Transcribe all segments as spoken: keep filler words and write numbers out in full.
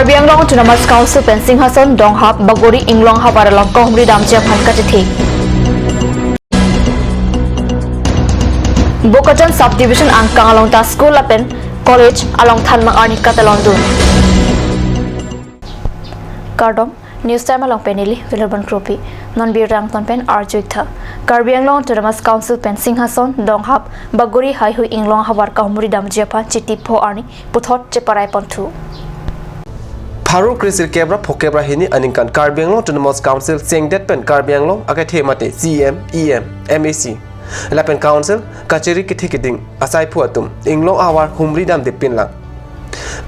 Karbi Anglong Autonomous Council pen Singhason, Donghap, Bagori, Inglong ahavar along kahumri damji aphan kachethe. Bokajan Subdivision angkang along ta school lapen college along thanbang arni katalon dun. Kardom, News Time along pen neli Wilibon Kropi. Non birta angton pen arju-ik tha. Karbi Anglong Autonomous Council pen Singhason, Donghap, Bagori haihui Inglong ahavar kahumri damji aphan Chiti pho arni puthot cheparai ponthu. Pharo kre sirkep ra phokep ra hini aningkan Karbi Anglong Autonomous Council sengdet pen Karbi Anglong akethe mate C E M, E M, M A C lapen Council kachiri kethe keding asaiphu atum Inglong ahavar humri damde pinlang.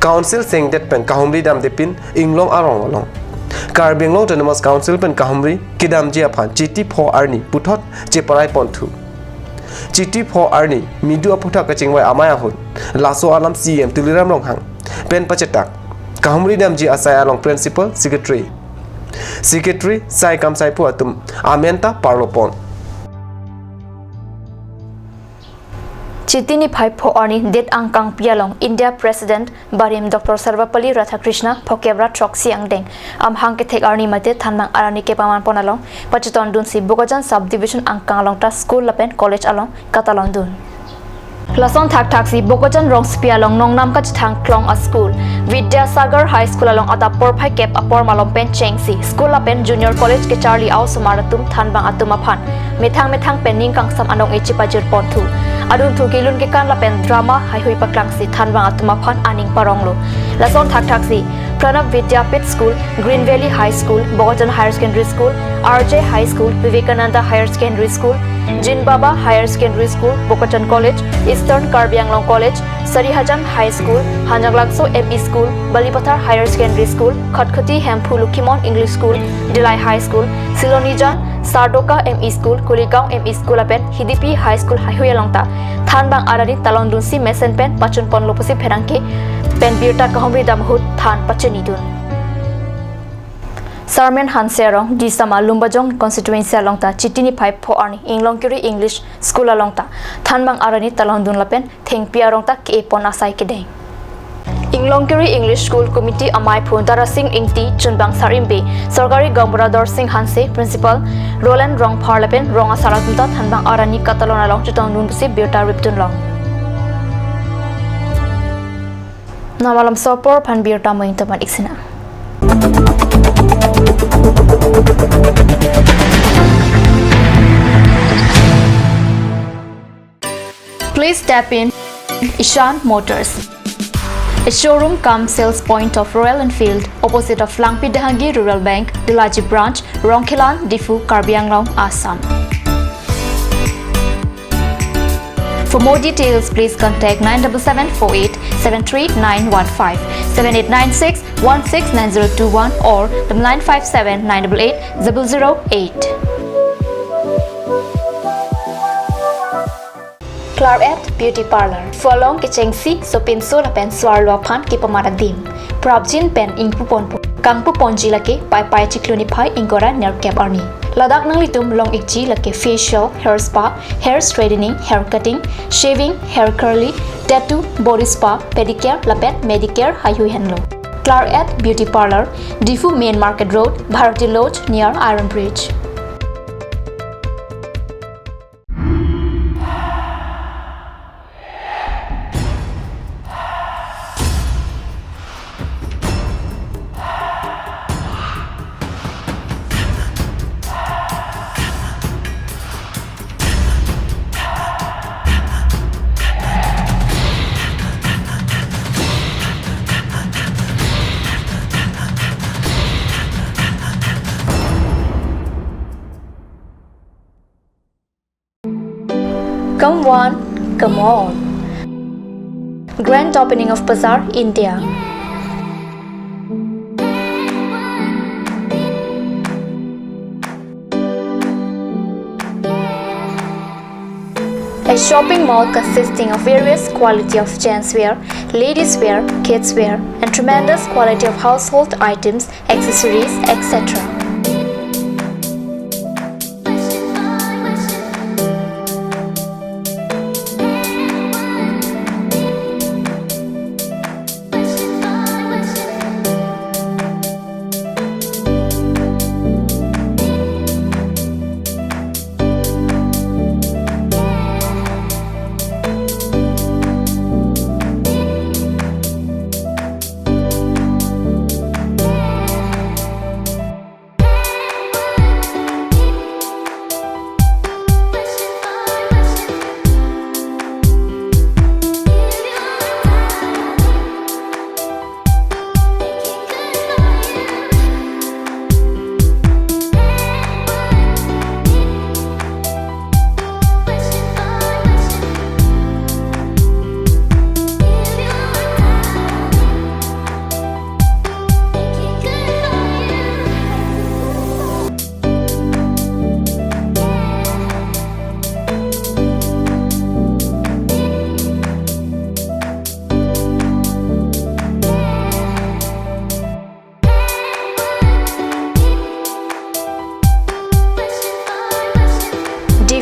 Council sengdet pen kahumri damde pin Inglong arong along Karbi Anglong Autonomous Council pen kahumri kedamji aphan Chiti pho arni puthot cheparai ponthu. Chiti pho arni midu aphuthak kachingvai amei ahut laso alam C E M Tuliram Ronghang pen pachetak kahumri damji asai along Principal, Secretary, Secretary, sai kam saiphu atum amen ta parlo pon. Chiti niphai pho arni date angkangpi along India President Barim Doctor Sarvepalli Radhakrishnan phokep ra throksi angdeng amahang kethek arni mate thanbang arni kepaman pon along pachetong dunsi Bokajan Subdivision angkang along ta school lapen college along katalon dun. Lason thakthaksi Bokajan rongsopi along nongnam kachethang klong a school, Vidya Sagar High School along adap porphai kep apor malom pen chengsi school lapen junior college kecharli a-osomar atum thanbang atum aphan methang methang pen ning kangsam anong-e chepajir ponthu. Adunthu kelun kekan lapen drama haihui paklangsi thanbang atum aphan aning paronglo. Lason thakthaksi Pranab Vidyapith School, Green Valley High School, Bokajan Higher Secondary School, R J High School, Vivekananda Higher Secondary School, Jinbaba Higher Secondary School, Bokajan College, Eastern Karbi Anglong College, Sarihajan High School, Hanjanglakso M E School, Balipathar Higher Secondary School, Khatkhati Hemphu Lokhimon English School, Dillai High School, Silonijan, Sardoka M E School, Kuligaon M E School lapen Hidipi High School haihui along ta thanbang arni talon dunsi mesen pen pachun ponlo pusi pherangke pen birta kahumri dam ahut than pachini dun. Sarmen Hanse arong Disama Lumbajong constituency along ta Chiti niphai pho arni Inglongkiri English School along ta thanbang arni talon dun lapen thengpi arong ta ke-e pon asai kedeng. Inglongkiri English School Committee amaiphu Darasing Ingti, chunbang Sarimbe, sorkari gaonbura Dorsing Hanse, Principal Roland Rongphar lapen rong asar atum ta thanbang arni katalon along chetong dun pusi birta rip dunlong. Non malomso apor aphan birta mo ingtoman iksina. Please step in Ishan Motors, a showroom cum sales point of Royal Enfield, opposite of Langpi Dehangi Rural Bank, Delaji Branch, Rongkhelan, Diphu, Karbi Anglong, Assam. For more details, please contact nine double seven four eight seven three nine one five, seven eight nine six one six nine zero two one or the nine five seven nine double eight double zero eight. Claret Beauty Parlor. Pholong kechengsi, sopinso lapen so-arlo aphan kepamat adim. Prapjin pen ingpu ponpo. Kangpu ponji lake Paipai chiklo niphai ingkoi ra nerkep arni. Ladak nanglitum long-ikji lake facial, hair spa, hair straightening, hair cutting, shaving, hair curly, tattoo, body spa, pedicure lapen manicure haihui henlo. Claret Beauty Parlor, Diphu Main Market Road, Bharati Lodge near Iron Bridge. Come one, come all. Grand opening of Bazaar, India. A shopping mall consisting of various quality of gents wear, ladies wear, kids wear, and tremendous quality of household items, accessories, et cetera.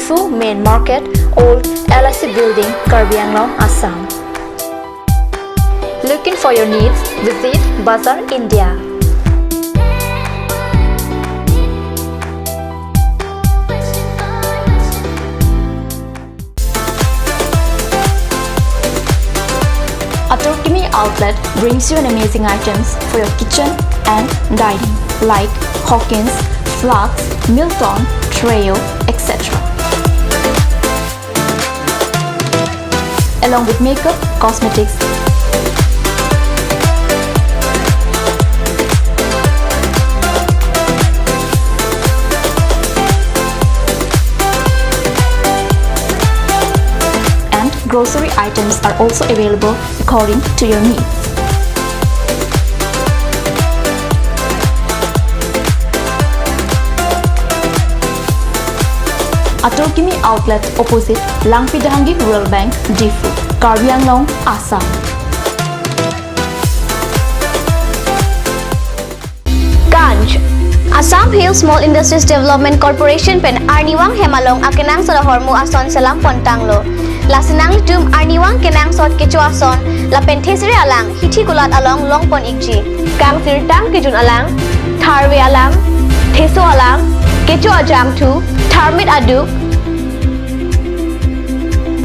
Diphu Main Market, Old L I C Building, Karbi Anglong, Assam. Looking for your needs? Visit Bazaar India. Atur Kimi Outlet brings you an amazing items for your kitchen and dining, like Hawkins, Flax, Milton, Trio, et cetera. Along with makeup, cosmetics, and grocery items are also available according to your needs. Atur Kimi Outlet, opposite Langpi Dehangi Rural Bank, Diphu, Karbi Anglong, Assam. Kanch. Assam Hill Small Industries Development Corporation pen arnivang hem along akenangsot ahormu ason selam pontanglo. Lasi nanglitum arnivang kenangsot kecho ason lapen thesere alang hithi kulat along longpon ikji. Kangsirtang kejun alang, tharve alang, theso alang, kecho ajangthu, tharmit aduk,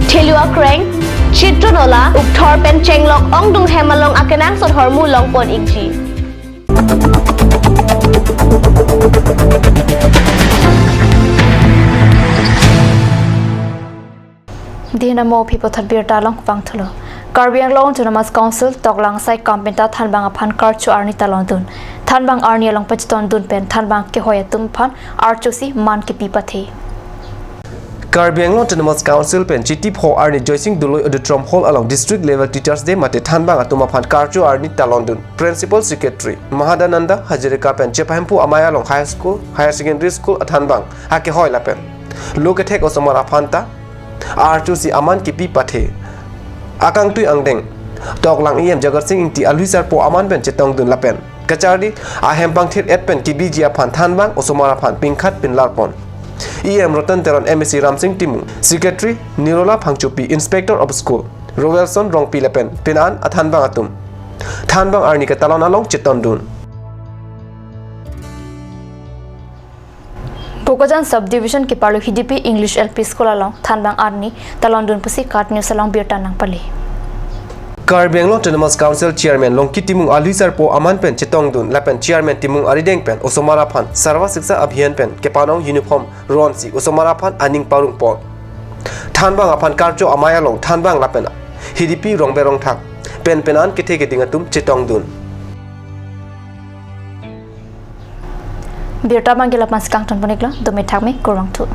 thelu akreng, chitro nola, ukthor pen chenglok ongdung hem along akenangsot ahormu longpon ikji. Dina mo aphi puthot birta along vangthulo. Karbi Anglong Autonomous Council toklang sai kampenta thanbang aphan karcho arni talondun. Thanbang arni along pachetondun pen thanbang kehoi atum aphan archosi man kepi pathe. Karbi Anglong Autonomous Council pen Chiti pho arni Joysing Doloi Auditorium Hall along District Level Teachers Day mate thanbang atum aphan karcho arni talondun. Principal Secretary Mahadananda Hazarika pen chepahempu amei along High School, Higher Secondary School athanbang akehoi lapen lo kethek osomar aphan ta archosi aman kepi pathe. Akangtui angdeng toklang E M Jagat Sing Engti alui sarpo aman pen chetongdun lapen kacharli ahem pangthir-et pen kebiji aphan thanbang osomar aphan pingkhat pinlarpon. E M Ratan Teron, M A C Ramsing Timung, Secretary Nirola Phangchopi, Inspector of School Roelson Rongpi lapen penan athanbang atum thanbang arni ketalon along chetondun. Bokajan Subdivision keparlo Hidipi English L P School along thanbang arni talondun pusi KAT News along birta nangpale. Karbi Anglong Autonomous Council Chairman Longki Timung alui sarpo aman pen chetongdun lapen Chairman Timung arideng pen osomar aphan Sarva Shiksha Abhiyan pen kepanong uniform ronsi osomar aphan aning parongpon. Thanbang aphan karcho amei along thanbang lapen Hidipi rongbe rongthak pen penan kethe keding atum chetongdun. Birta abang ke lapu-an si kangton pon-iklo, dome thakme, kurvangthu.